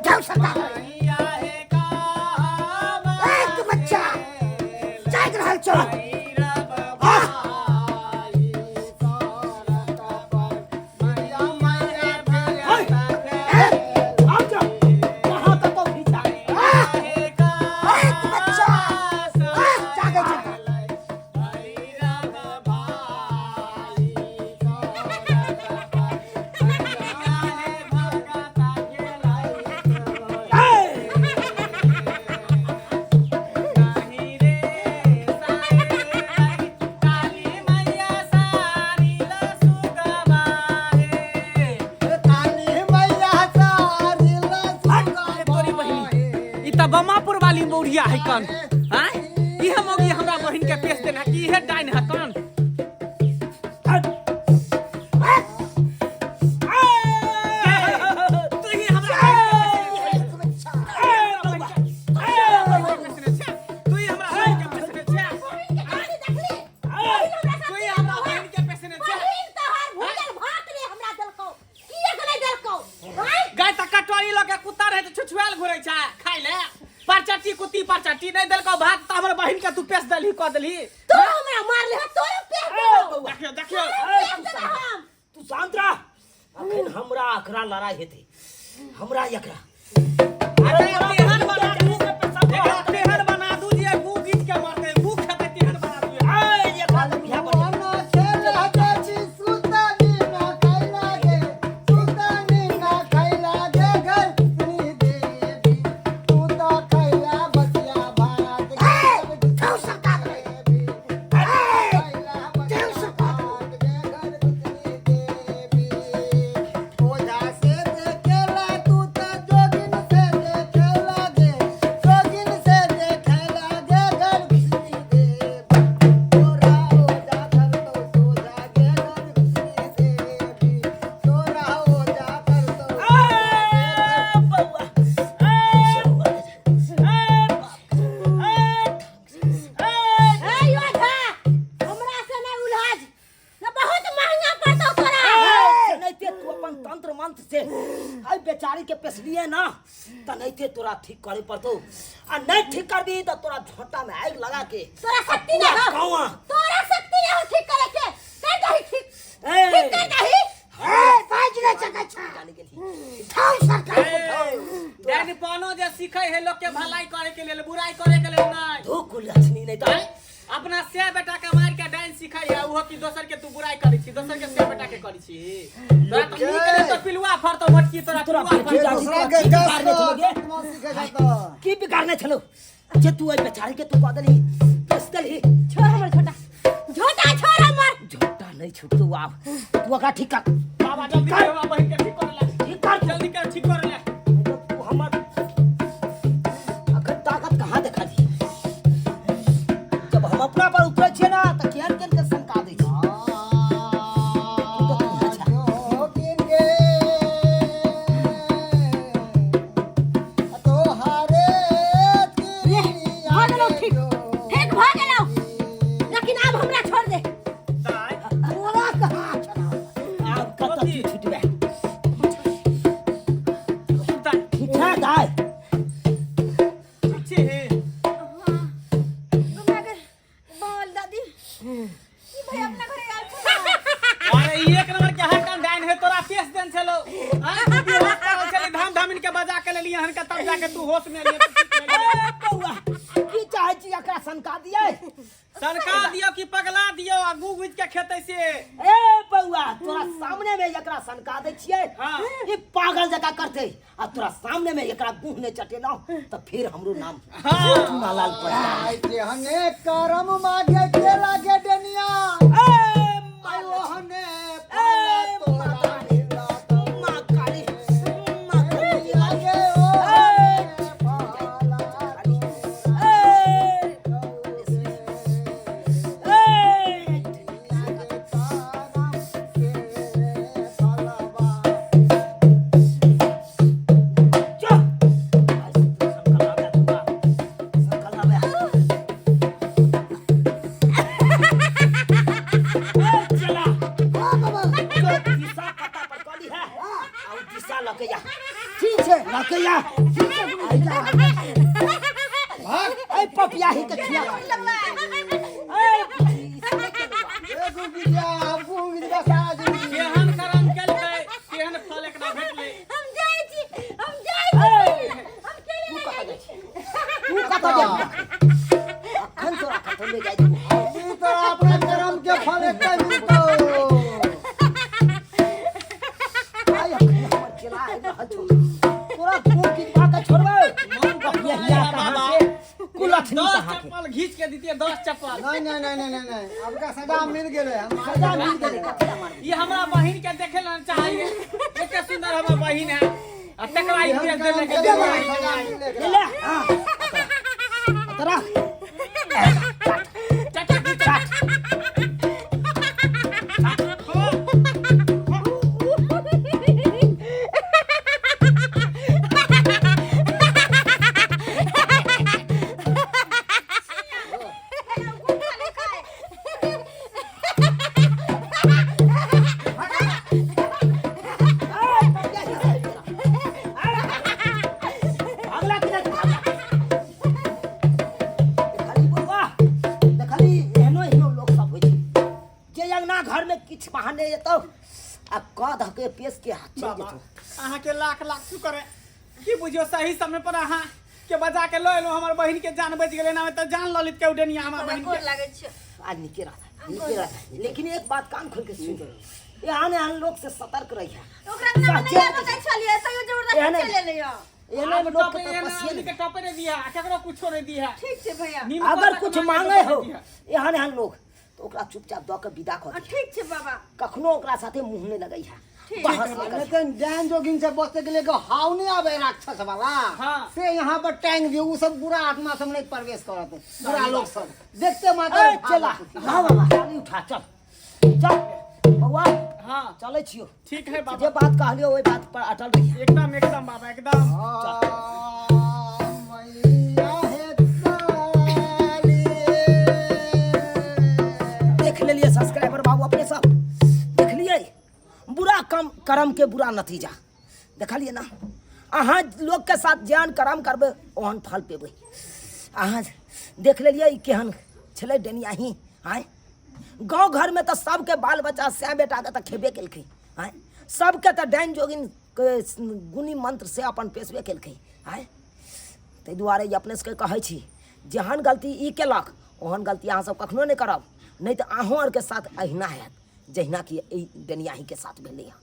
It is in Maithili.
जाऊ सरकार एक बच्चा जाग रहल छौ। एक बच्चा जागै छै। ई त बमापुर वाली बुढ़िया है कन आय इहे मौगी हमरा बहिन के पेश देना कि इहे डाइन है कन। तू ही हमरा तू ही हमरा बहिन के पेश देने छे। तू ही हमरा बहिन के पेश देने छे। गाय त कटोरी लऽ के कुत्ता रहे तऽ छुछुआल घुरै छै खाय ले परचट्टी कुत्ती परचट्टी नहि देलकौ भात तऽ हमर बहिन के तू पेश देलही कऽ देलही। देखियौ देखियौ। तू शांत रह, अखन हमरा एकरा लड़ाई हेतै, हमरा एकरा। अरे तेहन बना दू, एकरा तेहन बना दू जे गू गीच के मरतै, गू खेतै तेहन बना दू। ऐ, एकरा तऽ बियाह बनेबै। जाऊ सरकार जाऊ सरकार। नैते तू अपन तंत्र मंत्र से आई बेचारी के पेशलिए ना त नैते तोरा ठीक करे पड़तो, आ नहीं ठीक करबी त तोरा झोंटा में आग लगा के तोरा शक्ति ना हो। कौआ तोरा शक्ति ना हो ठीक करे के, कर दही ठीक। ए। ठीक कर दही। ए बाज नै सकै छै। जाने गेली। जाऊ सरकार। डाइन पानो जे सीखै है लोग के भलाई करे के लेल, बुराई करे के लेल नहि। धूक लक्ष्मी नहीं तो आँय? अपना से बेटा के मार के डाइन सीखै है उहो कि दोसर के तू बुराई करै छी, दोसर के से बेटा के करै छी। तोरा तऽ नीक नहि तऽ पिलुआ फरतौ मोटकी, तोरा तोरा पिलुआ बेटी फरतौ। जाति तोरा की बिगाड़ने छलौ गे? की बिगाड़ने छलौ जे तू एहि बेचारी के तू कऽ देलही, पेश देलही? छोड़ हमर झोटा, झोटा छोड़ हमर। झोटा नहीं छूटतौ आब, तू ओकरा ठीक कर। बाबा जल्दी कर हमरा बहिन के ठीक कर ले। ठीक कर। जल्दी कर ठीक कर ले। तू हमर अखन ताकत कहाँ देखा दी? जब हम अपना पर उतरै छियै ना तऽ केहन केहन के शंका दै छै। तू तऽ तू छा। ले, भऽ गेलौ ठीक, ठीक भऽ गेलौ, लेकिन आब हमरा छोड़ दे। दाइ तोरा कहाँ छलौ? आब कतऽ तू छुटबे? दाइ ठीक छै दाइ? ठीक छी? हमरा के बोल दादी की भाई अपना घरे आयल छौ ना? अरे ई एक नंबर के हटन डाइन है, तोरा पेश देन छलो। आय तू बेहोश करल छली, धाम धामिन के बजा के लेली हन के, तब जाके तू होश में एलियै, तू ठीक भेलियै। ए बौआ, की चाहै छी एकरा सनका दियै? सनका दियौ कि पगला दियौ आ गू गुजि के खेतै से? ए बौआ, तोरा सामने में एकरा सनका दै छियै। हाँ। ई पागल जकाँ करतै, आ तोरा सामने में एकरा गुह नहि चटेलहुँ तऽ फेर हमरो नाम हाँ। चूनालाल पड़ि। करम मागे के लागे डनिया। ए आयो हने ए तोरा मिला तो माँ काली, माँ काली। लागे ओ हने पाला। ए ए लागे तारा के फलवा। चुप। आज से तू सनका। पपियाही के खिया ए एगो गिरिया आबू गिरिया सारा जिंदगी केहन करम केलकै केहन फल एकरा भेटलै। हम जाइ छी, हम जाइ छी, हम केले तू नहि कतऽ जाइ जाइ छी। छी? तू कतऽ जाइ छी? अखन तोरा कतौ ले जाइ छी? ई तोरा अपना कर्म के फल एते मिलतौ। आइ अखन हमर चेला आबि रहल छौ, तोरा तू किजबा के छोड़बै? मन पपियाहिया कहाँ के कुलथनी 10 कहाँ के। चप्पल घीच के दितियै, 10 चप्पल। नहीं नहीं नहीं नहीं नहीं नहीं, आपका सजा मिल गेलै हम। सजा मिल गेलै, कथी ला मारबै? ई हमरा बहिन के देखे ला चाहिए, एते सुंदर हमर बहिन है आ तकरा ई पेश देने के सजा मिल ले गेलै। ले, हाँ तोरा चटा चटा। अगला कि नहीं भागला? देखली बउआ, देखली एहनो एहनो लोक सब होइ छै जे अंगना घर में किछु बहाने एतौ आ कह धऽ के पेश के हाथ चलि बाबा जेतौ। अहाँ के लाख लाख शुक्र है की बुझियो सही समय पर अहाँ के बजा के लऽ एलहुँ, हमर बहिन के जान बचि गेलै ना तऽ जान लऽ लित के उडनिया हमर बहिन गोर के। लागै छै। आ नीके रहता, नीके रहता, लेकिन एक बात कान खोल के सुन, एहन एहन लोग से सतर्क रहिए। ओकरा नाम नहि आबै छलियै तैयो जबरदस्ती एहने- चलि एलैया। एहन आब लोग के टॉपे तऽ एहन पसिए आदमी के नहि। टॉपे नहीं दिया, केकरो कुछो नहीं दिया। ठीक छै भैया। नीमको अगर तक कुछ मांगे मांगे तो हो नहीं दिया। एहन एहन लोग तो ओकरा चुपचाप दऽ के विदा कऽ हाँ, दिहे। ठीक छै बाबा। कखनो ओकरा साथे मुँह नहि लगै है, बहस नहि करिहे। लेकिन जान जोगिन से बचने के लिए एगो हाव नहीं आवे राक्षस वाला। हाँ। से यहाँ पर टैंग दियो, उ सब बुरा आत्मा सब नहीं प्रवेश करत, बुरा लोग सब देखते मात्र ए चला, हाँ बाबा गाड़ी उठा, चल चल बउआ। हाँ चलै छियौ। ठीक है बाबा। जे बात कहलियौ ओहि बात पर अटल रहिहे। एकदम एकदम बाबा एकदम। मैया हे काली। देख लेलियै सब्सक्राइबर बाबू, अपने सब देखलियै बुरा कम कर्म के बुरा नतीजा देखलियै ना। अहाँ लोग के साथ जेहन कर्म करबै ओहन फल पेबै। अहाँ देख लेलियै ई केहन छलै डनियाही। आँय गाँव घरमे तऽ सबके बाल बच्चा सए बेटाके तऽ खेबे केलकै। आँय सबके तऽ डाइन जोगिन के गुनी मंत्र से अपन पेशबे केलकै। आँय ताहि दुआरे ई अपने सबके कहै छी जेहन गलती ई केलक ओहन गलती अहाँ सब कखनो नहि करब, नहि तऽ अहूँ आरके साथ अहिना हैत जहिना कि एहि डनियाहीके साथ भेलै हँ।